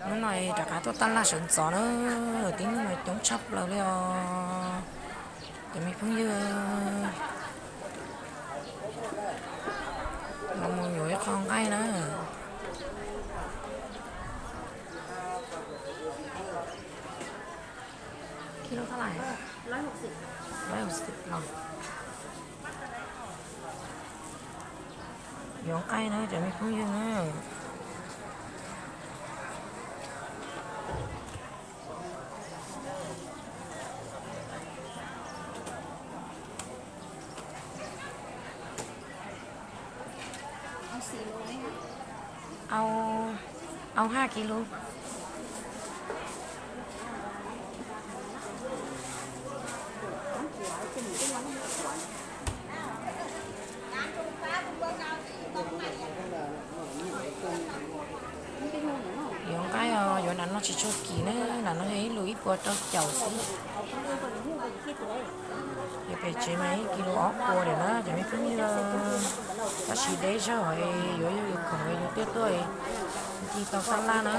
Hnub no rov qab tuaj taj laj sawv ntxov na, tib neeg mas coob tshaj plaws li os cov me phooj ywg. Los mus yuav ib qho nqaij na. Yuav nqaij na cov me phooj ywg na. Au, au haj kis lus. Yuav nqaij os, yuav nram no tsis tshua kim na, nram no yog ib lus ib puas rau caum xwb. Yuav pem tsev mas ib kis lus ob puas lawm na cov me phooj ywg. Tab sis deb zog, yuav yog yus khoom yus thiaj tuaj nce tau taj laj na.